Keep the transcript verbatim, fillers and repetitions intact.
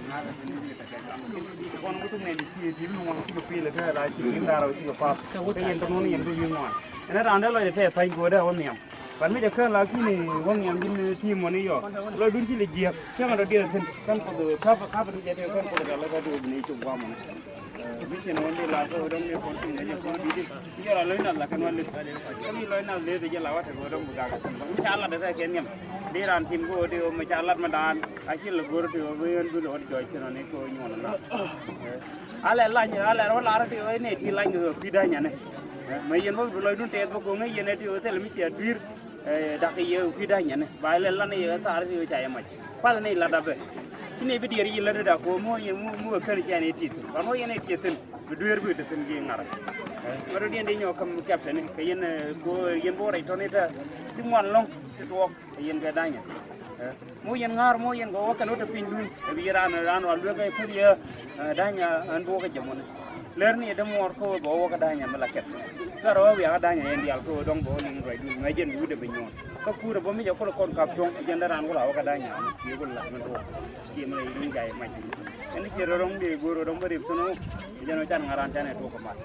Kɔn wä tuk nɛn ti ti lu ŋuan ti kɛ pil kɛ la ti ti dar ti kɛ pap. Kɛ yɛn tɔn wä ni yɛn ti yu ŋuan. Ɛn ran dee lɔc tɛ pany ko dee wä niam. Ban mi jɛ kän la kini wä niam din ti mɔni yɔ. Lɔc dun ti le jiɛk. Kɛ ŋa dɔ diɛ thin. Kän ko do kap kap ni jɛ te kän ko do la ka do ni cuk wa mɔni. Bi cin wä ni la ko dɔm ni kɔn ti ni ko di di. Yɔr a lɔc na la kän wä ni. Kami lɔc na le de jɛ la wa te ko dɔm bu ga ka. Mi ca la de kɛ niam. Di ran tin ko de mi ca la ma dan. A ci lɛ go̱r ti ɣöö bi ɣän dhul ɣöö ti jɔc ci nɔni kɛ ɣöö nyuɔn lar. A lɛ lany a lɛ rɔ lar ti ɣöö nɛ ti lany kɛ ɣöö kui̱ da̱nyani. Mɛ yɛn bä bi lɔcdun tɛth bä ko̱ŋ ɛ yɛn ɛ ti ɣöö thilɛ mi cia dui̱r. Dak kɛ yɛ kui̱ da̱nyani ba lɛ lan yɛ ɣä thaar ti ɣöö ca yɛ mac. Kualɛ nɛ lat a bɛ ci nɛ bi diɛɛr yi lät dak ko̱ mi ɣöö yɛn mi ɣöö kän cia nɛ ti thi̱n ban ɣöö yɛn ɛ ti thi̱n. Bi dueer bi ti thi̱n ki ŋa̱r. Ŋätdä diɛn di nyɔk käm kɛptɛni kɛ yɛn ko̱ yɛn bä wä rɛc tɔni tɛ ti ŋuan lɔ̱ŋ ti tuɔɔk. Ɛ yɛn kɛ da̱nyɛ. Ɛ, mi wä yɛn ŋa̱r mi wä yɛn kɛ wä kɛn wä te piny duun. Ɛ bi raan raan wal luek ɛ puth yɛ. Ɛ, da̱nyɛ ɛn bi wä kɛ jɛ mɔni. Lär ni ɛ dämuɔɔr kä wä bɛ wä wä kä da̱nyɛ mi la kɛt. Kä rɔ wä wiakä da̱nyɛ yɛn diaal kä wä dɔ̱ŋ bɛ wä liŋ ruacdun mɛ jɛn wut ɛ bi nyuɔ̱ɔ̱n. Kä kuur ɛ bä mi jɛ kulɛ kɔn kap tuɔ̱ŋ ɛ jɛn dee raan wä la wä kä da̱nyɛ mi kiɛ wä la mi tuɔ̱ŋ. Kiɛ mi la yɛ duun ca yɛ mac. Ɛn ni ciɛ rɔ dɔ̱ŋ dee go̱o̱r rɔ dɔ̱ŋ bä rip thin wä. Ɛ jɛn wä can ŋa̱r raan canɛ tuɔ̱k kɛ mat.